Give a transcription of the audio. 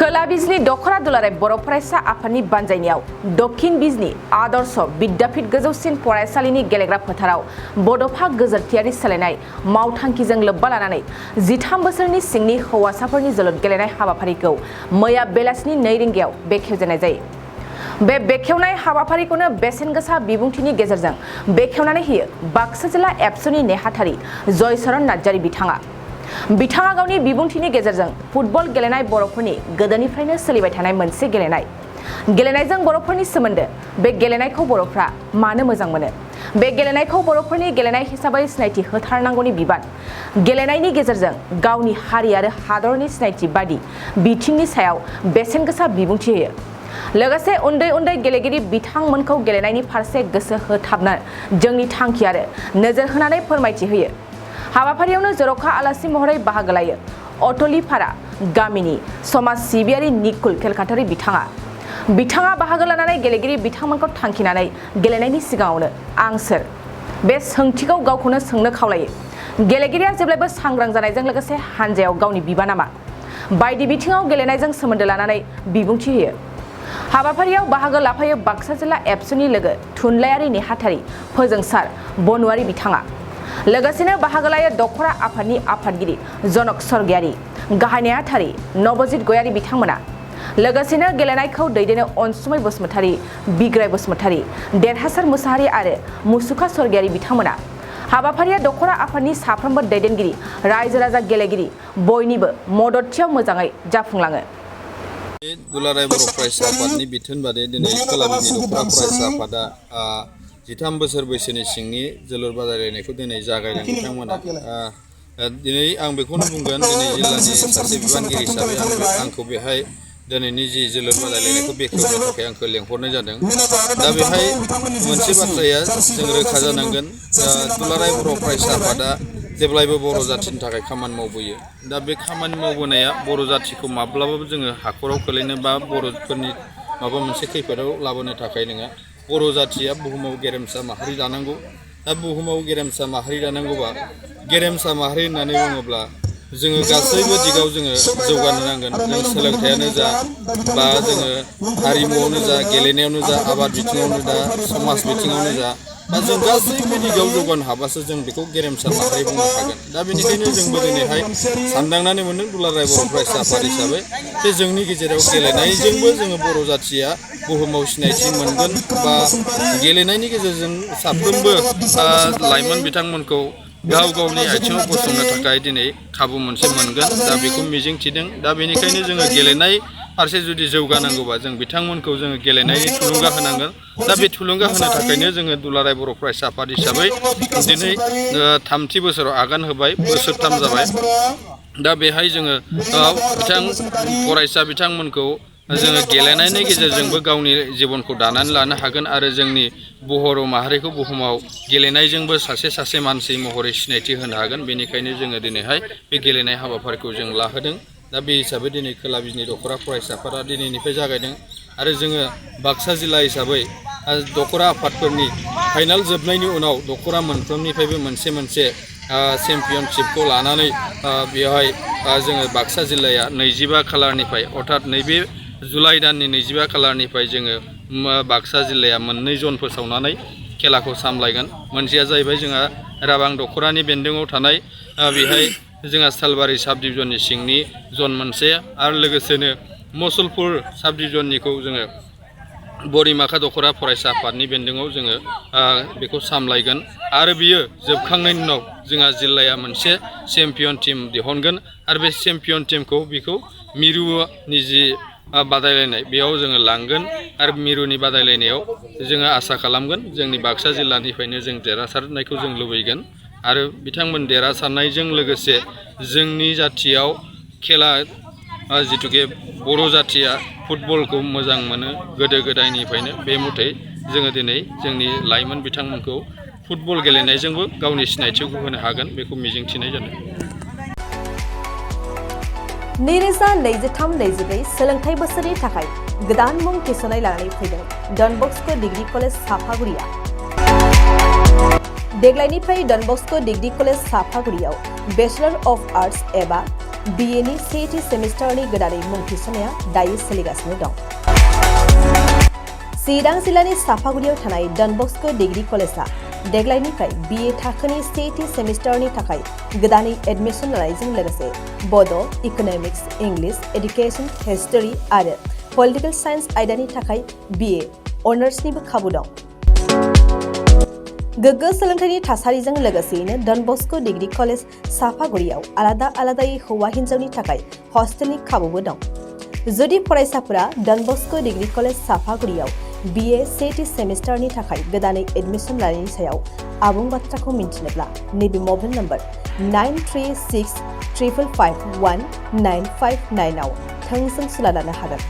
खोला बिजनी दख'र दुलाराय बर' फरायसा आफादनि बानजायनायाव दक्षिण बिजनी आदर्श विद्यापीठ गोजौसिन फरायसालिनि गेलेग्रा फोथाराव बड'फा गोजोरथियारि सोलायनाय मावथांखिजों लोब्बा लानानै 13 बोसोरनि सिंनि हौवासाफोरनि जोलुर गेलेनाय हाबाफारिखौ मैया बेलासिनि 2 रिंगायाव बेखेवजेननाय जायो। बे बेखेवनाय हाबाफारिखौनो बेसेन गोसा बिबुंथिनि गेजेरजों बेखेवनानै होयो बाक्सा जिल्ला एबसुनि नेहाथारि जयचरण नार्जारी बिथाङा गावनि बिबुंथिनि गेजेरजों फुटबल गेलेनाय बर'फोरनि गोदोनिफ्रायनो सोलिबाय थानाय मोनसे गेलेनायजों बर'फोरनि सोमोन्दो बे गेलेनायखौ बर'फ्रा मानो मोजां मोनो बे गेलेनायखौ बर'फोरनि गेलेनाय हिसाबै सिनायथि होथारनांगौनि बिबान गेलेनायनि गेजेरजों गावनि हारि आरो हादरनि सिनायथि बायदि बिथिंनि सायाव बेसेन गोसा बिबुंथि होयो। लोगोसे उन्दै गेलेगिरि बिथांमोनखौ गेलेनायनि फारसे गोसो होथाबनो जोंनि थांखि आरो नोजोर होनानै फोरमायथि होयो। हाबाफारियावनो जर'खा आलासि महरै बाहागो लायो अटलिपारा गामिनि समाज सिबियारि निकुल केलकातारि बिथाङा बाहागो लानानै गेलेगिरि बिथांमोनखौ थांखिनानै गेलेनायनि सिगाङावनो आं सोर बे सोंथिखौ गावखौनो सोंनो खावलायो। गेलेगिरिया जेब्लाबो सांग्रां जानायजों लोगोसे हानजायाव गावनि बिबाना मा बायदि बिथिङाव गेलेनायजों सोमोन्दो लानानै बिबुंथि होयो। हाबाफारियाव बाहागो लाफायो बाक्सा जिल्ला एबसुनि लोगो थुनलाइयारि नेहाथारि फोजोंसार बनुवारि बिथाङा। लोगोसेनो बाहागो लायो दख'र आफादनि आफादगिरि जनक स्वर्गियारि गाहाय नेहाथारि नबजित गयारि बिथांमोना। लोगोसेनो गेलेनायखौ दैदेनो अनसुमै बसुमतारी बिग्राय बसुमतारी देरहासार मुसाहारि आरो मुसुखा स्वर्गियारि बिथांमोना। हाबाफारिया दख'र आफादनि साफ्रोमबो दैदेनगिरि रायजो राजा गेलेगिरि बयनिबो मददथियाव मोजाङै जाफुंलाङो। दुलाराय बर' फरायसा आफादनि बिथोन बादि दिनै खोला बिजनी दख'र फरायसा आफादा 13 बोसोर बैसोनि सिंनि जोलुर बादायलायनायखौ दिनै जागायदों बिथांमोना। दिनै आं बेखौनो बुंगोन दिनै जिल्लानि सासे बिबानगिरि हिसाबै आंखौ बेहाय दिनैनि जि जोलुर बादायलायनायखौ बेखेवनो थाखाय आंखौ लेंहरनाय जादों। दा बेहाय मोनसे बाथ्राया जों रोखा जानांगोन दुलाराय बर' फरायसा आफादा जेब्लायबो बर' जाथिनि थाखाय खामानि मावबोयो। दा बे खामानि मावबोनाया बर' जाथिखौ माब्लाबाबो जोङो हाखराव खोलैनो बा बर'फोरनि माबा मोनसे खैफोदाव लाबोनो थाखाय नङा। बर' जाथिया बुहुमाव गेरेमसा माहारि दानांगौ। दा बुहुमाव गेरेमसा माहारि दानांगौबा गेरेमसा माहारि होननानै बुङोब्ला जोङो गासैबो दिगाव जोङो जौगानो नांगोन। जों सोलोंथायानो जा बा जोङो हारिमुआवनो जा गेलेनायावनो जा आबाद बिथिङावनो जा समाज बिथिङावनो जा बा जों गासैबो दिगाव जौगानो हाबासो जों बेखौ गेरेमसा माहारि बुंनो हागोन। दा बेनिखायनो जोंबो दिनैहाय सानदांनानै मोनदों दुलाराय बर' फरायसा आफाद हिसाबै जे जोंनि गेजेराव गेलेनायजोंबो जोङो बर' जाथिया बुहुमाव सिनायथि मोनगोन बा गेलेनायनि गेजेरजों साफ्रोमबो लाइमोन बिथांमोनखौ गाव गावनि आथिङाव गसंनो थाखाय दिनै खाबु मोनसे मोनगोन। दा बेखौ मिजिंथिदों। दा बेनिखायनो जोङो गेलेनाय फारसे जुदि जौगानांगौबा जों बिथांमोनखौ जोङो गेलेनायनि थुलुंगा होनांगोन। दा बे थुलुंगा होनो थाखायनो जोङो दुलाराय बर' फरायसा आफाद हिसाबै दिनै 3थि बोसोराव आगान होबाय बोसोरथाम जाबाय। दा बेहाय जोङो फरायसा बिथांमोनखौ जोङो गेलेनायनि गेजेरजोंबो गावनि जिबनखौ दानानै लानो हागोन आरो जोंनि बर' माहारिखौ बुहुमाव गेलेनायजोंबो सासे मानसि महरै सिनायथि होनो हागोन। बेनिखायनो जोङो दिनैहाय बे गेलेनाय हाबाफारिखौ जों लाहोदों। दा बे हिसाबै दिनै खोला बिजनी दख'र फरायसा आफादा दिनैनिफ्राय जागायदों आरो जोङो बाक्सा जिल्ला हिसाबै दख'र आफादफोरनि फाइनाल जोबनायनि उनाव दख'रा मोनफ्रोमनिफ्रायबो मोनसे चेम्पियनशिपखौ लानानै बेवहाय जोङो बाक्सा जिल्लाया 25 खालारनिफ्राय अर्थात नैबे जुलाइ दाननि 25 खालारनिफ्राय जोङो बाक्सा जिल्लाया 2 जन फोसावनानै खेलाखौ सामलायगोन। मोनसेया जाहैबाय जोंहा राबां दख'रानि बेन्दोङाव थानाय बेहाय जोंहा सालबारि साब डिभिजननि सिंनि जन 1 आरो लोगोसेनो मुसलपुर साब डिभिजननिखौ जोङो बरिमाखा दख'रा फरायसा आफादनि बेन्दोङाव जोङो बेखौ सामलायगोन आरो बियो जोबखांनायनि उनाव जोंहा जिल्लाया मोनसे चेम्पियन टिम दिहुनगोन आरो बे चेम्पियन टिमखौ बेखौ मिरुनि जि बादायलायनाय बेयाव जोङो लांगोन आरो मिरुनि बादायलायनायाव जोङो आसा खालामगोन जोंनि बाक्सा जिल्लानिफ्रायनो जों देरहासारनायखौ जों लुबैगोन आरो बिथांमोन देरहासारनायजों लोगोसे जोंनि जाथियाव खेला जिथुके बर' जाथिया फुटबलखौ मोजां मोनो गोदो गोदायनिफ्रायनो बे मथै जोङो दिनै जोंनि लाइमोन बिथांमोनखौ फुटबल गेलेनायजोंबो गावनि सिनायथिखौ होनो हागोन बेखौ मिजिंथिनाय जादों। 2023-24 सोलोंथाइ बोसोरनि थाखाय गोदान मुं थिसननाय लानानै फैदों डन बस्क' डिग्री कलेज साफागुरिया। देग्लायनिफ्राय डन बस्क' डिग्री कलेज साफागुरियाव बेचलर अफ आर्ट्स एबा BA नि सेथि सेमिस्टारनि गोदानै मुं थिसननाया दायो सोलिगासिनो दं। चिरां जिल्लानि साफागुरियाव थानाय डन बस्को डिग्री कलेजआ देग्लायनिफ्राय BA थाखोनि सेथि सेमिस्टारनि थाखाय गोदानै एडमिशन लानायजों लोगोसे बड', इक'नमिक्स, इंलिश, एडुकेशन, हिस्टरी आरो पलिटिकल साइन्स आयदानि थाखाय BA अनार्सनिबो खाबु दं। गोग्गो सोलोंथाइनि थासारिजों लोगोसेयैनो डन बस्को डिग्री कलेज साफागुरियाव आलादा आलादायै हौवा हिन्जावनि थाखाय हस्टेलनि खाबुबो दं। जुदि फरायसाफोरा डन बस्को डिग्री कलेज साफागुरियाव BA सेथि सेमिस्टारनि थाखाय गोदानै एडमिशन लानायनि सायाव आबुं बाथ्राखौ मिन्थिनोब्ला नैबे मबाइल नम्बर 9365551959 आव थोंजों सुला लानो हागोन।